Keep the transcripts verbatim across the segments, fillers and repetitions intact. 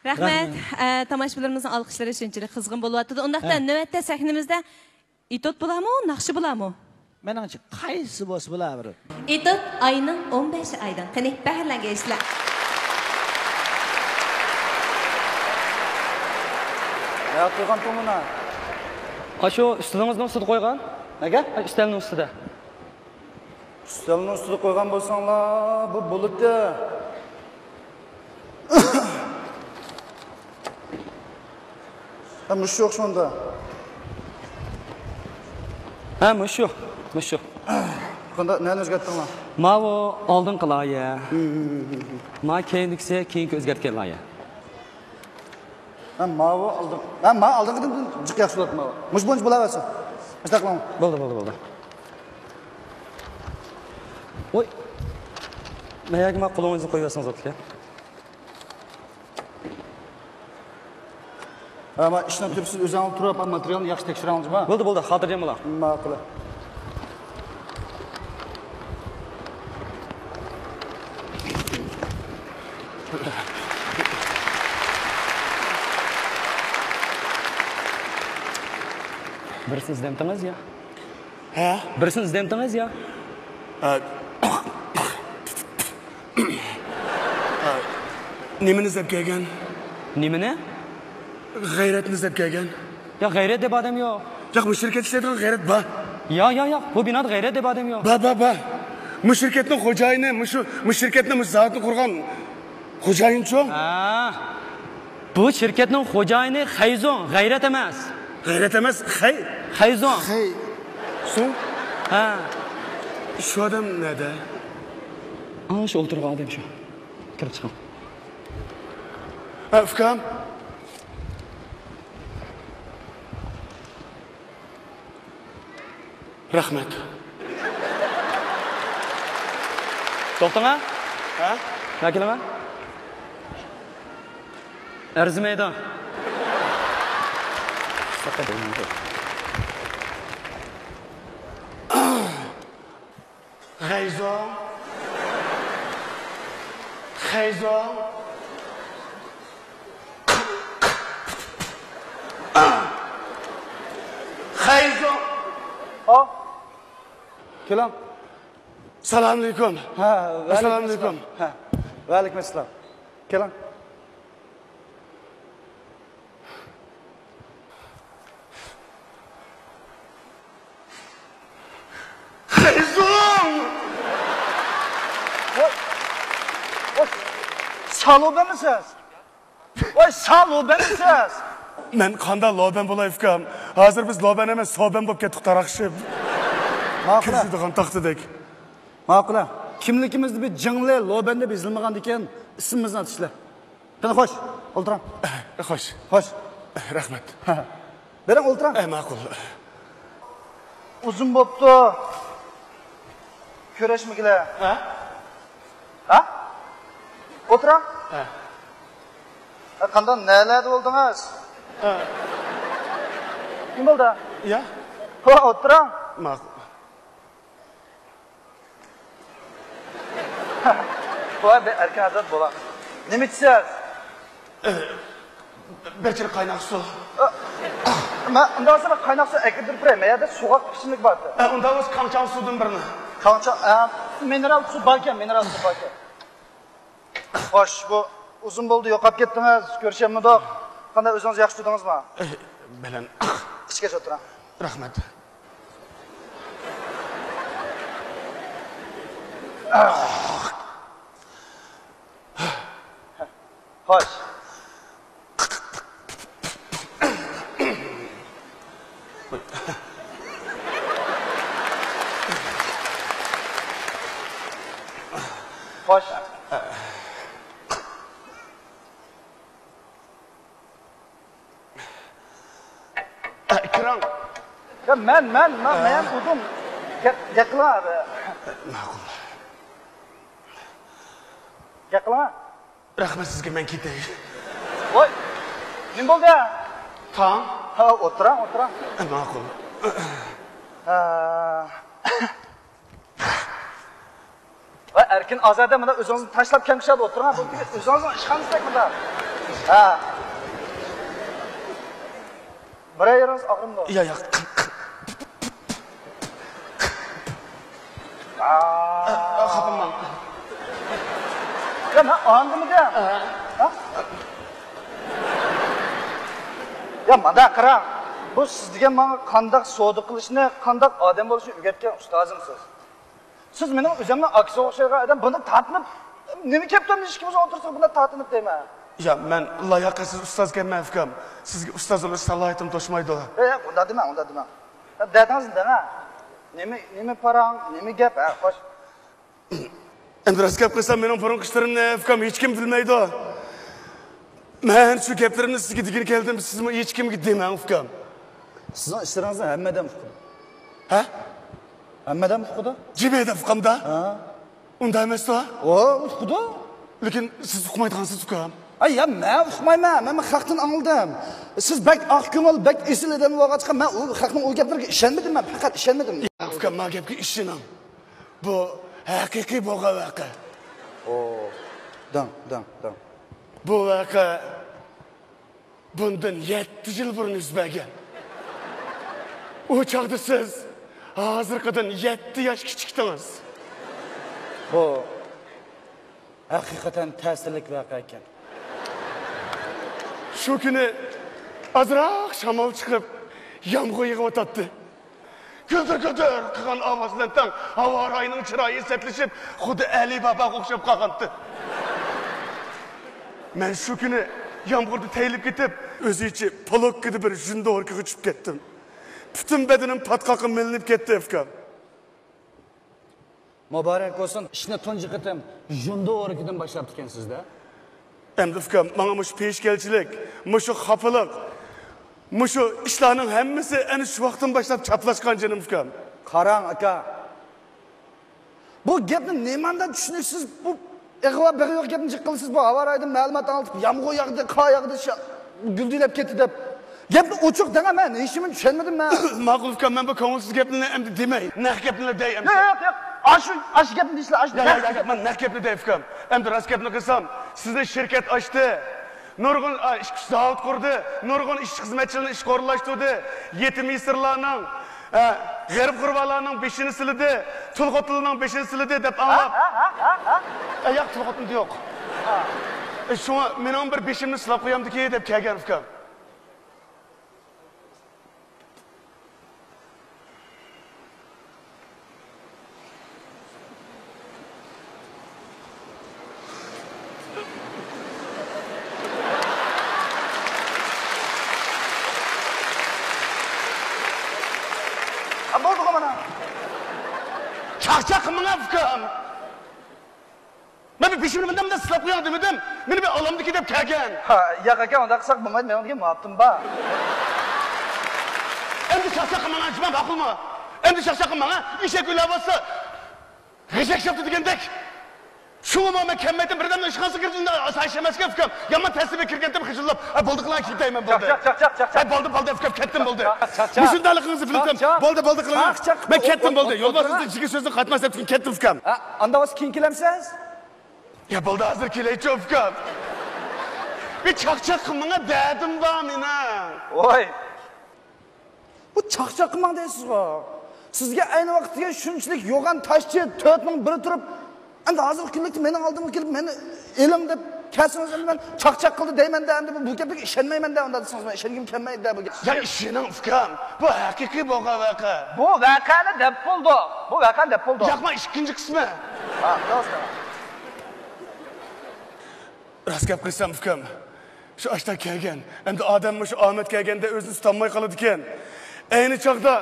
رەھمەت. رەھمەت. ئە، تاماشىبىنلىرىمىزنىڭ ئالقىشلىرى شۇنچىلىك قىزغىن بولۇۋاتىدۇ. ئۇنداقتا ھە. نۆۋەتتە سەھنىمىزدە ئېتوت بولامۇ، ناخشا بولامۇ؟ مېنىڭچە قايسى بولسا بولىۋېرىدۇ. ئېتوت ئاينىڭ ئون بەشى ئايدىڭ. قېنى، بەھرىلەنگەيسىلەر. نەگە قويغانتىڭ بۇنى؟ ئاشۇ ئۈستىلىڭىزنىڭ ئۈستىدە قويغان. نەگە؟ ئۈستەلنىڭ ئۈستىدە. ئۈستەلنىڭ ئۈستىدە قويغان بولساڭلار، بۇ بولىدۇ. ھە، مۇشۇ يوق شۇندا. ھە، مۇشۇ، مۇشۇ. قانداق، نەنى ئۆزگەرتتىڭلار؟ ماۋۇ ئالدىنقى لايىھە. ھىم، ھىم، ھىم، ھىم. ما كەينىدىكىسى كېيىنكى ئۆزگەرتكەن لايىھە. ھە، ماۋۇ ئالدىن، ھە، ما ئالدىنقىدىن جىق ياخشى بولاتتى ماۋۇ. مۇشۇ بويىچە بولاۋەرسۇن. مۇشۇنداق قىلىڭ. بولدى، بولدى، بولدى. ۋوي. مەن يەرگە ما قولىڭىزنى قويۇۋەتسىڭىز بولىدىكەن. ھە، ما ئىشنىڭ تۈپسىز ئۆزۈڭ تۇرۇپ، ماتېرىيالنى ياخشى تەكشۈرۈڭلار جۇما. بولدى، بولدى، خاتىرجەم بولۇڭ. ماقۇل. بىرسىنى ئىزدەمتىڭىز يا؟ ھە؟ بىرسىنى ئىزدەمتىڭىز يا؟ ھە. ھە. نېمىنى ئىزدەپ كەلگەن؟ نېمىنى؟ غەيرەتنى ئىزدەپ كەلگەن. يا، غەيرەت دەپ ئادەم يوق. ياق، بۇ شىركەتتە ئىشلەيدىغان غەيرەت بار. يا، يا، يا، بۇ بىنادا غەيرەت دەپ ئادەم يوق. بار، بار، بار. بۇ شىركەتنىڭ خوجايىنى، مۇشۇ، بۇ شىركەتنى، مۇشۇ زاۋۇتنى قۇرغان خوجايىنچۇ؟ ھە. بۇ شىركەتنىڭ خوجايىنى خەيزۇڭ، غەيرەت ئەمەس. غەيرەت ئەمەس، خەي-، خەيزۇڭ. خەي-، زۇڭ؟ ھە. شۇ ئادەم نەدە؟ ئانا شۇ ئولتۇرغان ئادەم شۇ. كىرىپ چىقىڭ. ھە، ئۇكام. رەھمەت. توختاڭا. ھە؟ مانا كېلىڭە. ئەرزىمەيدۇ. خەيزۇڭ. خەيزۇڭ. خەيزۇڭ. ئا، كېلىڭ. سالامئەلەيكۇم. ھە، ئەسسالامۇئەلەيكۇم. ھە، ۋەئەلەيكۇم ئەسسالام. كېلىڭ. خەيزۇڭ! ۋاي، ۋاي، سالۇبەنمىسىز؟ ۋاي، سالۇبەنمىسىز؟ مەن قانداق لوبەن بولاي، ئۇكام؟ ھازىر بىز لوبەن ئەمەس، سوبەن بولۇپ كەتتۇق، تاراقشىپ. ماقۇل. كىرگۈزىدىغان تاختىدەك. ماقۇل. كىملىكىمىزدە بىر جىڭلى لوبەن دەپ يېزىلمىغاندىكىن، ئىسمىمىزنى ئاتىشلى. قېنى، خوش، ئولتۇرۇڭ. خوش. خوش. رەھمەت. بېرىڭ، ئولتۇرۇڭ. ئە، ماقۇل. ئۇزۇن بوپتۇ كۆرۈشمىگىلى. ھە؟ ھە؟ ئولتۇرۇڭ. ھە. ھە، قانداق، نەلەردە بولدىڭىز؟ ھە. نېمە بولدى؟ يا. ھو، ئولتۇرۇڭ. ماقۇل. ۋاي، بىر ئەركىن ئازاد بولا. نېمە ئىچىسىز؟ بىر چىرىك قايناق سۇ. مەن ئۇنداق بولسا قايناق سۇ ئەكىردۈرۈپ بېرەي. مەن يەردە سوغۇق ئىچىملىك بار. ئۇنداق بولسا كاڭچاڭ سۇدىن بىرنى. كاڭچاڭ، ئە، مىنېرال سۇ باركەن، مىنېرال سۇ باركەن. خوش، بۇ ئۇزۇن بولدى يوقاپ كەتتىڭىز، كۆرۈشەلمىدۇق. قانداق، ئۆزىڭىز ياخشى تۇردىڭىزمۇ؟ بەلەن. ئىچكەچ ئولتۇرۇڭ. رەھمەت. خوش. خوش. كىرىڭ. يا مەن، مەن، مەن، مەن ئۇدۇم. گەپ، گەپ قىلىڭ. ماقۇل. گەپ قىلىڭ. رەھمەت سىزگە، مەن كېتەي. ۋاي، نېمە بولدى؟ تاڭ. ھا، ئولتۇرۇڭ، ئولتۇرۇڭ. ماقۇل. ھا. ۋاي، ئەركىن ئازادە، مانا ئۆزىڭىزنى تاشلاپ كەمكىشادا ئولتۇرۇڭ. بۇ ئۆزىڭىزنىڭ ئىشخانىسىدەك مۇنداق. ھە. بىرەر يېرىڭىز ئاغرىمدۇ؟ يا، يا. خاپىماڭ. يا، مەن ئاڭلىمىدىم. ھە؟ يا، مانا قاراڭ. بۇ سىز دېگەن ماڭا قانداق سودا قىلىشنى، قانداق ئادەم بولۇشنى ئۆگەتكەن ئۇستازىمسىز. سىز مېنىڭ ئۆزۈمنىڭ ئاكىسىغا ئوخشايدىغان ئادەم، بۇنداق تارتىنىپ، نېمە كەپتۇ ئىككىمىز ئوتتۇرىسىغا بۇنداق تارتىنىپ دەيمەن. يا، مەن لاياقەتسىز ئۇستازكەنمەن، ئۇكام. سىزگە ئۇستاز بولۇش سالاھىيىتىم توشمايدۇ. ياق، ياق، ئۇنداق دېمەڭ، ئۇنداق دېمەڭ. دەردىڭىزنى دەڭە. نېمە، نېمە پاراڭ، نېمە گەپ، ھە، خوش. ئەمدى راست گەپ قىلسام، مېنىڭ بۇرۇنقى ئىشلىرىمنى ئۇكام ھېچكىم بىلمەيدۇ. مەن شۇ گەپلىرىمنى سىزگە دېگىلى كەلدىم، سىزمۇ ھېچكىمگە دېمەڭ، ئۇكام. سىزنىڭ ئىشلىرىڭىزنى ھەممە ئادەم ئۇقىدۇ. ھە؟ ھەممە ئادەم ئۇقىدۇ. جىمى ئادەم ئۇقامدا؟ ھە. ئۇنداق ئەمەستۇ؟ ئۇ ئۇقىدۇ. لېكىن سىز ئۇقمايدىغانسىز، ئۇكام. ئاي، يا، مەن ئۇقمايمەن. مەن، مەن خەقتىن ئاڭلىدىم. سىز بەك ئاق كۆڭۈل، بەك ئېسىل ئادەم بولغاچقا، مەن ئۇ خەقنىڭ ئۇ گەپلىرىگە ئىشەنمىدىم، مەن پەقەت ئىشەنمىدىم. ئۇكام، ما گەپكە ئىشىنىڭ. بۇ ھەقىقىي بولغان ۋەقە. ئو، داڭ، داڭ، داڭ. بۇ ۋەقە بۇندىن يەتتە يىل بۇرۇن يۈز بەرگەن. ئۇ چاغدا سىز ھازىرقىدىن يەتتە ياش كىچىكتىڭىز. بۇ ھەقىقەتەن تەسىرلىك ۋەقە ئىكەن. شۇ كۈنى ئازراق شامال چىقىپ، يامغۇر يېغىۋاتاتتى. گۈلدۈر-گۈلدۈر قىلغان ئاۋاز بىلەن تەڭ ھاۋا رايىنىڭ چىرايى سەتلىشىپ، خۇددى ئەلى باباغا ئوخشاپ قالغانتى. مەن شۇ كۈنى يامغۇردا تەيلىپ كېتىپ، ئۆزۈمچە پولوككىدا بىر ژۇندوۋوركىغا چۈشۈپ كەتتىم. پۈتۈن بەدىنىم پاتقاققا مىلىنىپ كەتتى، ئۇكام. مۇبارەك بولسۇن، ئىشنى تۇنجى قېتىم ژۇندوۋوركىدىن باشلاپتىكەنسىز-دە. ئەمدى ئۇكام، ماڭا مۇشۇ پېشكەلچىلىك، مۇشۇ خاپىلىق، مۇشۇ ئىشلارنىڭ ھەممىسى ئەنە شۇ ۋاقىتتىن باشلاپ چاپلاشقان، جېنىم ئۇكام. قاراڭ، ئاكا. بۇ گەپنى نېمانداق چۈشىنىسىز؟ بۇ ئىغۋا بىغۋا گەپنى جىق قىلىسىز. بۇ ھاۋا رايىدىن مەلۇمات ئاڭلىتىپ، يامغۇر ياغدى، قار ياغدى، شا-، گۈلدۈيلەپ كەتتى دەپ. گەپنى ئوچۇق دەڭە، مەن ھېچنېمىنى چۈشەنمىدىم مەن. ماقۇل ئۇكام، مەن بۇ كۆڭۈلسىز گەپنى ئەمدى دېمەي. نەق گەپنى دەي ئەمدى. ياق، ياق، ياق. ئاشۇ، ئاشۇ گەپنى دېيىشلە، ئاشۇ. ياق، ياق، ياق، ياق، مەن نەق گەپنى دەي ئۇكام. ئەمدى راست گەپنى قىلسام، سىزنى شىركەت ئاچتى. نۇرغۇن، ئا، ئىش-، زاۋۇت قۇردى، نۇرغۇن ئىشچى-خىزمەتچىلەرنى ئىشقا ئورۇنلاشتۇردى، يېتىم-يېسىرلارنىڭ، ئە، غېرىب-غۇربالارنىڭ بېشىنى سىلىدى، تۇل-خوتۇنلارنىڭ بېشىنى سىلىدى دەپ ئاڭلاپ. ھە؟ ھە؟ ھە؟ ھە؟ ھە؟ ئە، ياق، تۇل-خوتۇن يوق. ھە. ئە، شۇڭا مېنىڭ بىر بېشىمنى سىلاپ قويامدىكى دەپ كەلگەن ئۇكام. ھە، بولدىغۇ مانا. چاقچاق قىلماڭ، ئۇكام. مەن بىر بېشىمنى مۇنداق، مۇنداق سىلاپ قوياڭ دېمىدىم. مېنى بىر ئالامدىكى دەپ كەلگەن. ھا، ياق ئاكا، ئۇنداق قىلساق بولمايدۇ، مېنىڭ دېگەن مۇھەببىتىم بار. ئەمدى چاقچاق قىلماڭ، ئاجىمان، ماقۇلمۇ؟ ئەمدى چاقچاق قىلماڭ، ھە؟ ئېشەك ئۆلەۋاتسا، غېشەك چاپتى دېگەندەك. شۇڭا مەن كەلمەيتتىم، بىردەمدىن ئىشخانىسىغا كىردىم، ئاسان ئىش ئەمەسكەن، ئۇكام. يامان تەسىرگە كىرگەنتىم، خىجىللاپ. ئە، بولدى، قىلىڭ، كېتەي مەن، بولدى. چاق، چاق، چاق، چاق، چاق. ئە، بولدى، بولدى، ئۇكام، كەتتىم، بولدى. چاق، چاق، چاق. مۇشۇنداقلىقىڭىزنى بىلدىم. چاق، چاق. بولدى، بولدى، قىلىڭ. چاق، چاق. مەن كەتتىم، بولدى. ئولتۇرۇڭ. يولباشچىدىن جىگىر سۆزنى قاتماس دەپتىكىن، كەتتىم، ئۇكام. ئە، ئاندا بولسا كېيىن كېلەمسىز؟ يا، بولدى، ھازىر كېلەيچۇ، ئۇكام. بىر چاقچاق قىلماڭا، دەردىم بار مېنىڭ. ۋاي. بۇ چاقچاق قىلماڭ دەيسىزغۇ. سىزگە ئەينى ۋاقىتتا شۇنچىلىك يوغان تاشچى تۆتنىڭ بىرى تۇرۇپ، ئەمدى ھازىرقى كۈنلۈكتە مېنىڭ ئالدىمغا كېلىپ، مېنى ئېلىڭ دەپ كەلسىڭىز، ئەمدى مەن چاقچاق قىلدى دەيمەن-دە، ئەمدى بۇ گەپلەرگە ئىشەنمەيمەن-دە، ئۇنداق دېسىڭىز، مەن ئىشەنگۈم كەلمەيدۇ بۇ گەپ. يا، ئىشىنىڭ، ئۇكام، بۇ ھەقىقىي بولغان ۋەقە. بۇ ۋەقەنى دەپ بولدۇق. بۇ ۋەقەنى دەپ بولدۇق. ياق، مانا ئىككىنچى قىسمى. ھا، راست. راست گەپ قىلسام، ئۇكام، شۇ ئاشتا كەلگەن، ئەمدى ئادەممۇ شۇ ئامەت كەلگەندە ئۆزىنى تۇتالماي قالىدىكەن. ئەينى چاغدا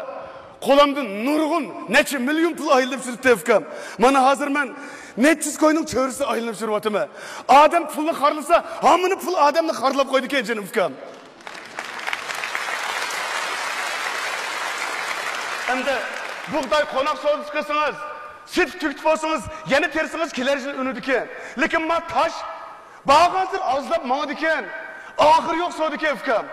قولۇمدىن نۇرغۇن، نەچچە مىليون پۇل ئايلىنىپ يۈرۈپتۇ، ئۇكام. مانا ھازىر مەن نەچچە يۈز كوينىڭ چۆرىسىنى ئايلىنىپ يۈرۈۋاتىمەن. ئادەم پۇلنى خارلىسا، ھامىنى پۇل ئادەمنى خارلاپ قويىدىكەن، جېنىم ئۇكام. ئەمدى بۇغداي، قوناق سودىسى قىلسىڭىز، سېتىپ تۈگىتىپ بولسىڭىز، يەنە تېرىسىڭىز، كېلەر يىلى ئۈنىدىكەن. لېكىن ما تاش بارغانسېرى ئازلاپ ماڭىدىكەن. ئاخىرى يوق سودىكەن، ئۇكام.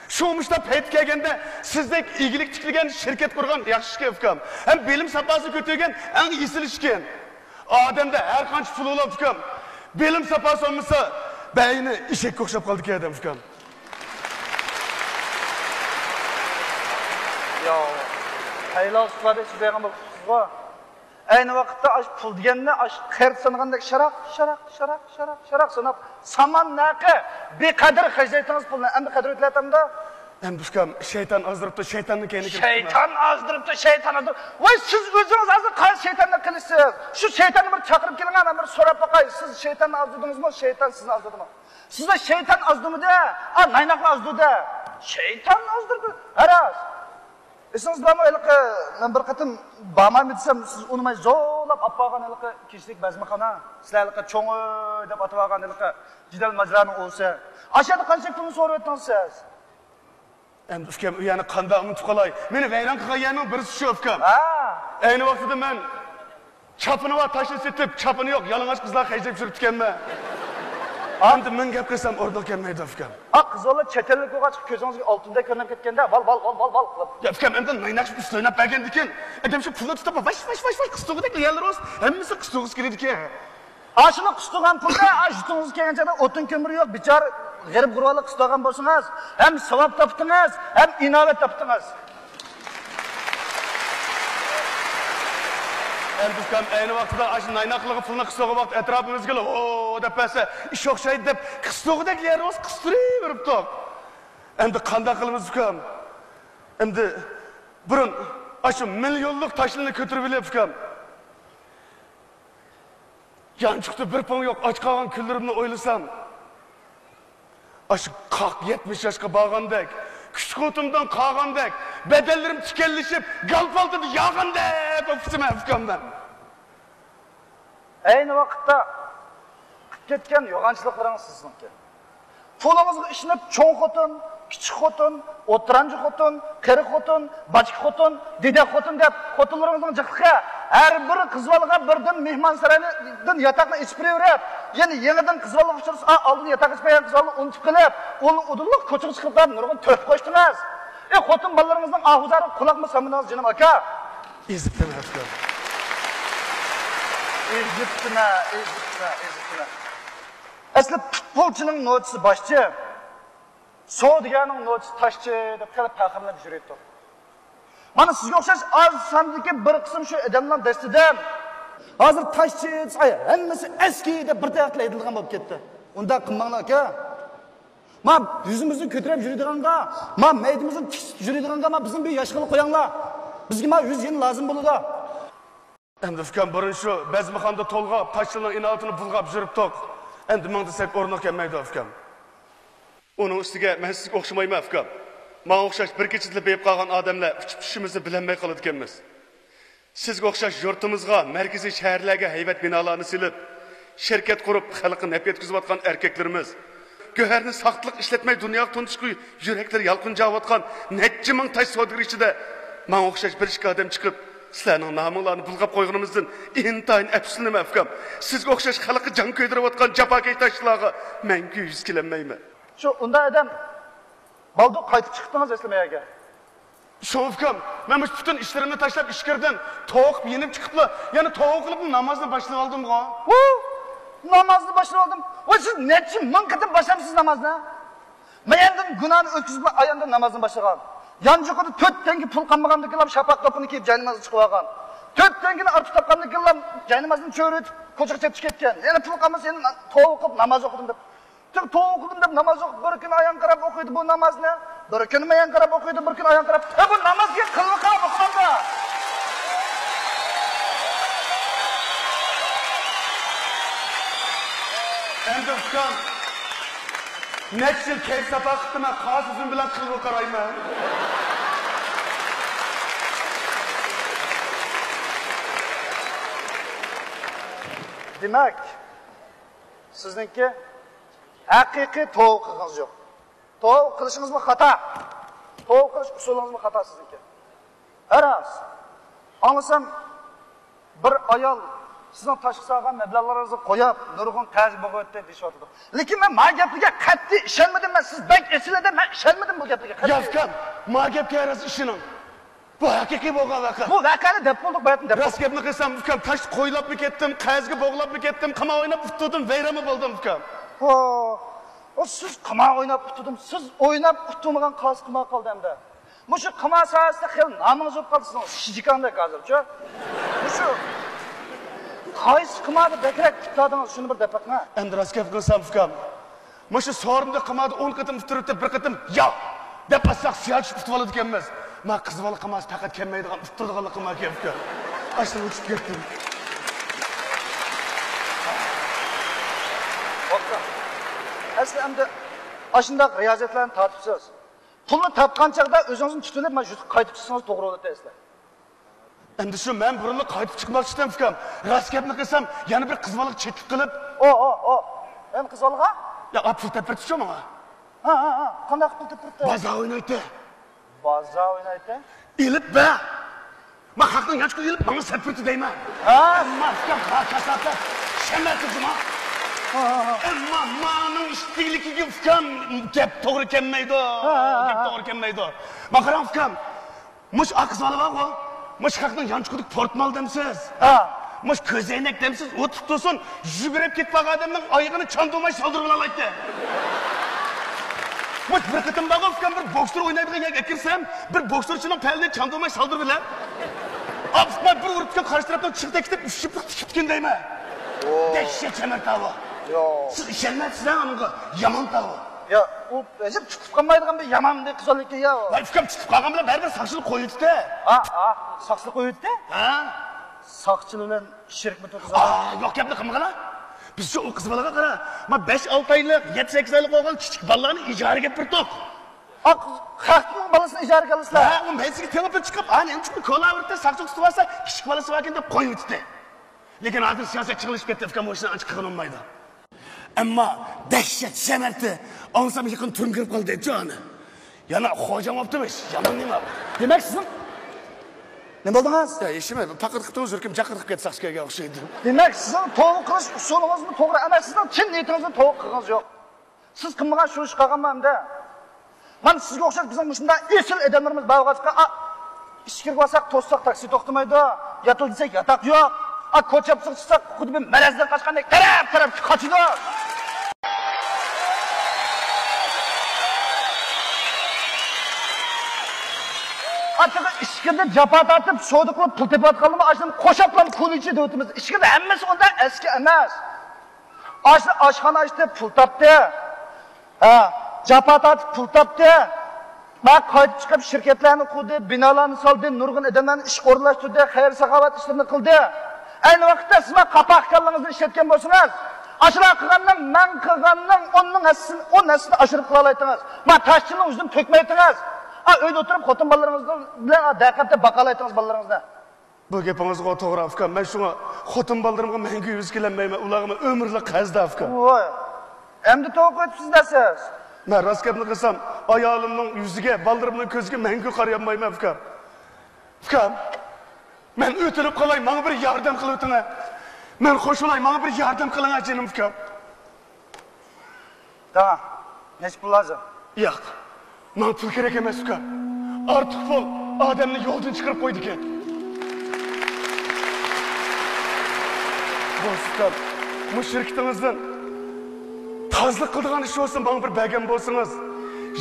شۇ مۇشتا پەيت كەلگەندە سىزدەك ئىگىلىك تىكلىگەن، شىركەت قۇرغان ياخشى ئىشكەن، ئۇكام. ھەم بىلىم ساپاسى كۆتۈرگەن ئەڭ ئېسىل ئىشكەن. ئادەمدە ھەر قانچە پۇل بولۇپ، ئۇكام، بىلىم ساپاسى بولمىسا، بەينى ئېشەككە ئوخشاپ قالدىكەن ئادەم ئۇكام. يا، پەيلاسوپلاردا سۆزلەيدىغان بولۇپسىزغۇ. ئەينى ۋاقىتتا ئاش پۇل دېگەننى ئاش قەرز سانىغاندەك شاراق، شاراق، شاراق، شاراق، شاراق ساناپ، سامان نەقە بىقەدەر خەجلەيتىڭىز پۇلنى. ئەمدى قەدىر ئۆتۈلەتەمدۇ؟ ئەمدى ئۇكام، شەيتان ئازدۇرۇپتۇ، شەيتاننىڭ كەينىگە كىرىپ كېتىمەن. شەيتان ئازدۇرۇپتۇ، شەيتان ئازدۇرۇپ. ۋاي، سىز ئۆزىڭىز ھازىر قايسى شەيتاننى قىلىسىز؟ شۇ شەيتاننى بىر چاقىرىپ كېلىڭ، مەن بىر سوراپ باقاي. سىز شەيتاننى ئازدۇردىڭىزمۇ، شەيتان سىزنى ئازدۇردىمۇ؟ سىزنى شەيتان ئازدۇرمىدى، ئا، نايناقلا ئازدۇردى. شەيتان ئازدۇردى. ھەراس. ئېسىڭىزدە بارمۇ، ھېلىقى مەن بىر قېتىم بارمايمەن دېسەم، سىز ئۇنىماي زورلاپ ئاپارغان ھېلىقى كىشىلىك بەزمىخانا. سىلەر ھېلىقى چوڭ ئۆي دەپ ئاتىۋالغان ھېلىقى جېدەل ماجىرانىڭ ئۇۋىسى. ئاشۇ يەردە قانچىلىك پۇلنى سورىۋەتتىڭىز سىز؟ ئەمدى ئۇكام، ئۇ يەرنى قانداق ئۇنتۇپ قالاي؟ مېنى ۋەيران قىلغان يەرنىڭ بىرسى شۇ، ئۇكام. ھا. ئەينى ۋاقتىدا مەن چاپىنى بار تاشنى سېتىپ، چاپىنى يوق يالىڭاچ قىزلارغا خەجلەپ يۈرۈپتىكەنمەن. ئا. ئەمدى مىڭ گەپ قىلسام ئورنىغا كەلمەيدۇ، ئۇكام. ئا، قىز بالا چەت ئەللىك بولغاچقا كۆزىڭىزگە ئالتۇندەك كۆرۈنۈپ كەتكەندە، ۋال، ۋال، ۋال، ۋال، ۋال قىلىپ. يا، ئۇكام، ئەمدى نايناق ئۈستى ئويناپ بەرگەندىكىن، ئادەم شۇ پۇلنى تۇتۇپ، ۋاش، ۋاش، ۋاش، ۋاش، قىستۇرغۇدەك يەرلىرى بولسا، ھەممىسى قىستۇرغۇسى كېلىدىكەن. ئاشۇنى قىستۇرغان پۇلنى، ئاش يۇتۇڭىزغا كەلگەن چاغدا ئوتۇن كۆمۈرى يوق، بىچارە غېرىب غۇربالىق قىستۇرغان بولسىڭىز، ھەم ساۋاب تاپتىڭىز، ھەم ئىناۋەت تاپتىڭىز. ئەمدى ئۇكام، ئەينى ۋاقتىدا ئاشۇ نايناقلىقى پۇلنى قىستۇرغان ۋاقىت ئەتراپىمىزدىكىلەر ھو دەپ بەرسە، ئىش ئوخشايدۇ دەپ، قىستۇرغۇدەك يەر بولسا قىستۇرۇۋېرىپتۇق. ئەمدى قانداق قىلىمىز ئۇكام؟ ئەمدى بۇرۇن ئاشۇ مىليونلۇق تاشلىرىنى كۆتۈرۈۋېلىپ ئۇكام. يانچۇقتا بىر پوڭ يوق، ئاچ قالغان كۈنلىرىمنى ئويلىسام، ئاشۇ قاق يەتمىش ياشقا بارغاندەك، كۈچ-قۇۋۋىتىمدىن قالغاندەك، بەدەنلىرىم تىكەنلىشىپ، گال پالتىدا ياغاندەك بولۇپ كېتىمەن ئۇكام مەن. ئەينى ۋاقىتتا قىلىپ كەتكەن يوغانچىلىقلىرىڭىز سىزنىڭكى. پۇلىڭىزغا ئىشىنىپ، چوڭ خوتۇن، كىچىك خوتۇن، ئوتتۇرانچە خوتۇن، قېرى خوتۇن، باچكا خوتۇن، دېدەك خوتۇن دەپ، خوتۇنلىرىڭىزنىڭ جىقلىقى ھەر بىر قىز بالىغا بىردىن مېھمانسارايدىن ياتاقنى ئېچىپ بېرىۋېرىپ، يەنە يېڭىدىن قىز بالىغا ئۇچرىسا، ئالدىن ياتاق ئېچىپ بەرگەن قىز بالىنى ئۇنتۇپ قېلىپ، ئۇنى ئۇدۇللۇق كوچىغا چىقىرىپ بېرىپ، نۇرغۇن تۆھپە قوشتىڭىز. ئى، خوتۇن بالىلىرىڭىزنىڭ ئاھۇ-زارىغا قۇلاقمۇ سالمىدىڭىز، جېنىم ئاكا. ئېزىپتىمەن، ئەپسۇس. ئېزىپتىمەن، ئېزىپتىمەن، ئېزىپتىمەن. ئەسلى پۇتبولچىنىڭ نوچىسى باشچى، سودىگەرنىڭ نوچىسى تاشچى دەپ خېلى پەخىرلىنىپ يۈرۈيتتۇق. مانا سىزگە ئوخشاش ئاز ساندىكى بىر قىسىم شۇ ئادەملەر دەستىدە ھازىر تاشچى دېسە، ئاي، ھەممىسى ئەسكى دەپ بىر تەرەپلەر ئېيتىدىغان بولۇپ كەتتى. ئۇنداق قىلماڭلار، ئاكا. ما يۈزىمىزنى كۆتۈرۈپ يۈرىدىغانغا، ما مەيدىمىزنى تىكسىتىپ يۈرىدىغانغا، ما بىزنى بىر ياشقىلى قويۇڭلار. بىزگە ما يۈز يەنە لازىم بولىدۇ. ئەمدى ئۇكام، بۇرۇن شۇ بەزمىخانىدا تولغاپ، تاشلىنىڭ ئىناۋىتىنى بۇلغاپ يۈرۈپتۇق. ئەمدى مىڭ دېسەك ئورنىغا كەلمەيدۇ، ئۇكام. ئۇنىڭ ئۈستىگە مەن سىزگە ئوخشىمايمەن، ئۇكام. ماڭا ئوخشاش بىر كېچىدىلا بېيىپ قالغان ئادەملەر ئۇچۇپ چۈشىمىزنى بىلەلمەي قالىدىكەنمىز. سىزگە ئوخشاش يۇرتىمىزغا، مەركىزىي شەھەرلەرگە ھەيۋەت بىنالارنى سېلىپ، شىركەت قۇرۇپ، خەلققە نەپ يەتكۈزۈۋاتقان ئەركەكلىرىمىز، گۆھەرنى ساختىلىق ئىشلەتمەي دۇنياغا تونۇتۇشقا يۈرەكلىرى يالقۇنجاۋاتقان نەچچە مىڭ تاش سودىگىرى ئىچىدە ماڭا ئوخشاش بىر ئىككى ئادەم چىقىپ، سىلەرنىڭ نامىڭلارنى بۇلغاپ قويغىنىمىزدىن ئىنتايىن ئەپسۇسلىنىمەن، ئۇكام. سىزگە ئوخشاش خەلققە جان كۆيدۈرۈۋاتقان جاپاكەش تاشچىلارغا مەڭگۈ يۈز كېلەلمەيمەن. شۇ ئۇنداق ئادەم، بالدۇر قايتىپ چىقتىڭىز ئەسلى مەيەرگە؟ شۇڭا ئۇكام، مەن مۇشۇ پۈتۈن ئىشلىرىمنى تاشلاپ ئىچكىرىدىن توۋا قىلىپ يېنىپ چىقىپلا، يەنە توۋا قىلىپ نامازنى باشلىۋالدىمغۇ. ۋۇ! نامازنى باشلىۋالدىم. ۋاي، سىز نەچچە مىڭ قېتىم باشلامسىز نامازنى؟ مەيەندىن گۇناھنى ئۆتكۈزۈپلا ئاياندا نامازنى باشلىغان. يانچۇقىدا تۆت تەڭگە پۇل قالمىغاندىكىنلا شاپاق دوپپىنى كىيىپ جاينامازغا چىقىۋالغان. تۆت تەڭگىنى ئارتۇق تاپقاندىكىنلا جاينامازدىن چۆرۈۋېتىپ كوچىغا چېپىپ كەتكەن. يەنە پۇل قالمىسا يەنە توۋا قىلىپ ناماز ئوقۇدۇم دەپ. تېخى توۋا قىلدىم دەپ ناماز ئوقۇپ، بىر كۈنى ئايان قاراپ ئوقۇيدۇ بۇ نامازنى، بىر كۈنى مايان قاراپ ئوقۇيدۇ، بىر كۈنى ئايان قاراپ. ئە، بۇ ناماز دېگەن قىلىۋاتقان ئوقۇمامدا. ئەمدى ئۇكام، نەچچە يىل كەيپ ساپا قىپتىمەن، قاغا سۆزۈم بىلەن قىلغا قارايمەن. دېمەك، سىزنىڭكى ھەقىقىي توۋا قىلغىنىڭىز يوق. توۋا قىلىشىڭىزمۇ خاتا. توۋا قىلىش ئۇسۇلىڭىزمۇ خاتا سىزنىڭكى. ھە راست. ئاڭلىسام، بىر ئايال سىزنىڭ تاشقا سالغان مەبلەغلىرىڭىزنى قويۇپ، نۇرغۇن قەرز بولۇۋەتتى دېيىشىۋاتىدۇ. لېكىن مەن ما گەپلىرىگە قەتئىي ئىشەنمىدىم. مەن سىز بەك ئېسىل ئادەم، مەن ئىشەنمىدىم بۇ گەپلەرگە قەتئىي. يا ئۇكام، ما گەپكە ھەرراست ئىشىنىڭ. بۇ ھەقىقىي بولغان ۋەقە. بۇ ۋەقەنى دەپ بولدۇق، بۇ يەردىن دەپ راست گەپنى قىلسام، ئۇكام، تاشتا قويلاپمۇ كەتتىم، قەرزگە بوغۇلۇپمۇ كەتتىم، قىمار ئويناپ ئۇتتۇردۇم، ۋەيرانمۇ بولدۇم، ئۇكام. ھو، ئۇ سىز قىمار ئويناپ ئۇتتۇم، سىز ئويناپ ئۇتتۇرمىغان قايسى قىمار قالدى ئەمدى؟ مۇشۇ قىمار ساھەسىدە خېلى نامىڭىز بولۇپ قالدى سىزنىڭ، شىجىكاڭدەك ھازىرچۇ. مۇشۇ قايسى قىماردا بەكرەك ئۇتتۇردىڭىز، شۇنى بىر دەپ بېقىڭە. ئەمدى راست گەپ قىلسام، ئۇكام، مۇشۇ سورۇندا قىماردا ئون قېتىم ئۇتتۇرۇپتۇ، بىر قېتىم ياق دەپ ئاتساق، سىياچىت ئۇتۇۋالىدىكەنمىز. ما قىز بالا قىمارى پەقەت كەلمەيدىغان، ئۇتتۇرىدىغانلا قىمار ئىكەن، ئۇكام. ئاشۇنى ئۇچۇپ كەتتىم. بوپتۇ. ئەسلى ئەمدى ئاشۇنداق رىيازەتلەرنى تارتىپسىز. پۇلنى تاپقان چاغدا ئۆزىڭىزنى تۇتۇۋېلىپ، مانا شۇ قايتىپ چىقسىڭىز توغرا بولاتتى ئەسلى. ئەمدى شۇ مەن بۇرۇنلا قايتىپ چىقماقچىدىم، ئۇكام. راست گەپنى قىلسام، يەنە بىر قىز بالىغا چېتىپ قېلىپ. ئو، ئو، ئو. يەنە قىز بالىغا؟ يا، ئا، پۇل تېپىپ بېرىپتىچۇ ماڭا. ھە، ھە، ھە. قانداق پۇل تېپىپ بېرىپتۇ؟ بازار ئوينايتتى. بازار ئوينايتتى؟ ئېلىپ بەر. ما خەقنىڭ يانچۇقىنى ئېلىپ، ماڭا سەپۈرتى دەيمەن. ھە؟ ئەمما ئۇكام، ھا، كاساپەت. شەمەتتى جۇما. ھە، ھە، ھە. ئەمما مانىڭ ئىشتىكلىكىگە ئۇكام، گەپ توغرا كەلمەيدۇ. ھە، ھە، ھە. گەپ توغرا كەلمەيدۇ. ما قاراڭ ئۇكام. مۇشۇ ئاق قىز بالا بارغۇ، مۇشۇ خەقنىڭ يانچۇقىدىكى پورتمال دەمسىز؟ ھە. مۇشۇ كۆزەينەك دەمسىز؟ ئۇ تۇتۇپ تۇرسۇن، يۈگۈرۈپ كېتىپ بارغان ئادەمنىڭ ئايىغىنى چاندۇرماي سالدۇرۇۋالالايتتى. مۇشۇ بىر قېتىم بارغۇ، ئۇكام، بىر بوكسور ئوينايدىغان يەرگە ئەكىرسەم، بىر بوكسورچىنىڭ پەلىنى چاندۇرماي سالدۇرۇۋېلىپ، ئاپىسىماي بىر ئۇرۇپتىكەن، قارشى تەرەپتىن چىغ تەكىتىپ، ئۈچ شىپلىق تىكىپتىكەن دەيمەن. دەھشەت شەمەرتاۋۇ. ياق. سىز ئىشەنمەپسىز ھە ئۇنىڭغا، يامان تاۋۇ. يا، ئۇ ئەجەب تۇتۇپ قالمايدىغان بىر يامان بىر قىز ئىكەن يا. ۋاي ئۇكام، تۇتۇپ قالغان بىلەن بەرىبىر ساقچىلىق قويۇۋېتىپتۇ. ھە، ھە، ساقچىلىق قويۇۋېتىپتۇ؟ ھە. ساقچىلار بىلەن شېرىكمۇ تۇرغۇزغان؟ ئا، يوق گەپنى قىلمىغىنا. بىز شۇ ئۇ قىز بالىغا قارا، ما بەش ئالتە ئايلىق، يەتتە سەككىز ئايلىق بولغان كىچىك بالىلارنى ئىجارىگە ئېلىپ بەردۇق. ئا، خەقنىڭ بالىسىنى ئىجارىگە ئالىسىلەر؟ ھە، ئۇ مەن سىزگە تېلېفون چىقىپ، ئا، نېمە ئۈچۈن كولا ئۇرۇپتۇ، ساقچى تۇتۇۋالسا، كىچىك بالىسى باركەن دەپ قويۇۋېتىپتۇ. لېكىن ھازىر سىياسەت چىغلىشىپ كەتتى، ئۇكام، ئۇ ئىشنى ئانچە قىلغىلى بولمايدۇ. ئەمما دەھشەت شەمەرتى، ئاڭلىسام يېقىن تۈرمىگە كىرىپ قالدى، جانى. يەنە خوجام ئوپتىمىش، يامان نېمە بۇ؟ دېمەك، سىزنىڭ نېمە بولدىڭىز؟ يا، ھېچنېمە، پاقىر قىپتىڭىز، يۈرىكىم جاقىر قىلىپ كەتتى، ساقچى كەلگەن ئوخشايدۇ. دېمەك، سىزنىڭ توۋا قىلىش ئۇسۇلىڭىزمۇ توغرا ئەمەس، سىزنىڭ چىن نىيىتىڭىزنى توۋا قىلغىنىڭىز يوق. سىز قىلمىغان شۇ ئىش قالغانمۇ ئەمدى؟ مانا سىزگە ئوخشاش بىزنىڭ مۇشۇنداق ئېسىل ئادەملىرىمىز بار بولغاچقا، ئا، ئىچكىرىگە بارساق توسساق تاكسى توختىمايدۇ، ياتىل دېسەك ياتاق يوق، ئا، كوچا بويىغا چىقساق خۇددى بىر مەرەزدىن قاچقاندەك تەرەپ تەرەپكە قاچىدۇ. ئا، تېخى ئىچكىرىدە جاپا تارتىپ سودا قىلىپ پۇل تېپىۋاتقانلىرىمۇ ئاشۇندىن قوشاپلا كۇلىچى دەۋېتىمىز. ئىچكىرىدە ھەممىسى ئۇنداق ئەسكى ئەمەس. ئاشۇ ئاشخانا ئاچتى، پۇل تاپتى. ھە، جاپا تارتىپ پۇل تاپتى. ما قايتىپ چىقىپ شىركەتلەرنى قۇردى، بىنالارنى سالدى، نۇرغۇن ئادەملەرنى ئىشقا ئورۇنلاشتۇردى، خەير-ساخاۋەت ئىشلىرىنى قىلدى. ئەينى ۋاقىتتا سىز ما قاپاق كاللىڭىزنى ئىشلەتكەن بولسىڭىز، ئاشۇلار قىلغاننىڭ مەن قىلغاننىڭ ئوننىڭ ھەسسىسىنى، ئون ھەسسىسىنى ئاشۇرۇپ قىلالايتتىڭىز. ما تاشچىنىڭ يۈزىنى تۆكمەيتتىڭىز. ئا، ئۆيدە ئولتۇرۇپ خوتۇن بالىلىرىڭىز بىلەن، ئا، دەقەتتە باقالايتتىڭىز بالىلىرىڭىزنى. بۇ گېپىڭىزغۇ توغرا، ئۇكام. مەن شۇڭا خوتۇن بالىلىرىمغا مەڭگۈ يۈز كېلەلمەيمەن. ئۇلارغا مەن ئۆمۈرلۈك قەرزدار، ئۇكام. ۋاي، ئەمدى توۋا قىلىۋېتىپسىز دەسىز. مەن راست گەپنى قىلسام، ئايالىمنىڭ يۈزىگە، بالىلىرىمنىڭ كۆزىگە مەڭگۈ قارىيالمايمەن، ئۇكام. ئۇكام، مەن ئۆتۈلۈپ قالاي، ماڭا بىر ياردەم قىلىۋېتىڭە. مەن خوش بولاي، ماڭا بىر ياردەم قىلىڭە، جېنىم ئۇكام. داڭا، نەچچە پۇل لازىم؟ ياق، ماڭا پۇل كېرەك ئەمەس، ئۇكام. ئارتۇق پۇل ئادەمنى يولدىن چىقىرىپ قويىدىكەن. بولسا، ئۇكام، مۇشۇ شىركىتىڭىزدىن تازىلىق قىلىدىغان ئىش بولسا، ماڭا بىر بەرگەن بولسىڭىز،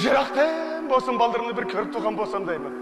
يىراقتىن بولسۇن، بالىلىرىمنى بىر كۆرۈپ تۇرغان بولسام دەيمەن.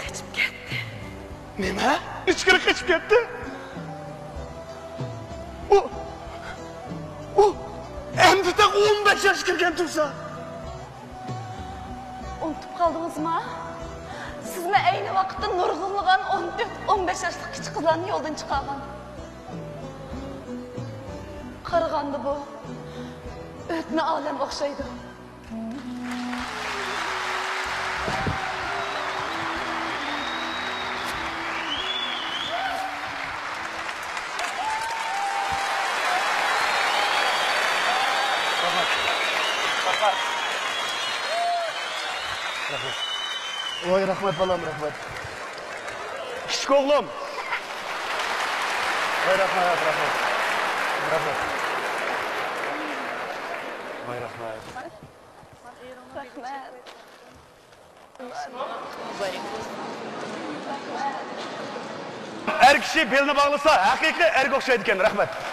قېچىپ كەتتى. نېمە؟ ئىچكىرى قېچىپ كەتتى؟ ئۇ، ئۇ ئەمدى تېخى ئون بەش ياشقا كىرگەن تۇرسا. ئۇنتۇپ قالدىڭىزما؟ سىزمۇ ئەينى ۋاقىتتا نۇرغۇنلىغان ئون تۆت، ئون بەش ياشلىق كىچىك قىزلارنى يولدىن چىقارغان. قارىغاندا بۇ ئۆتنە ئالەم ئوخشايدۇ. ۋاي، رەھمەت، بالام، رەھمەت. كىچىك ئوغلۇم. ۋاي، رەھمەت، رەھمەت. رەھمەت. ۋاي، رەھمەت. رەھمەت. ئەر كىشى بېلىنى باغلىسا، ھەقىقىي ئەرگە ئوخشايدىكەن. رەھمەت.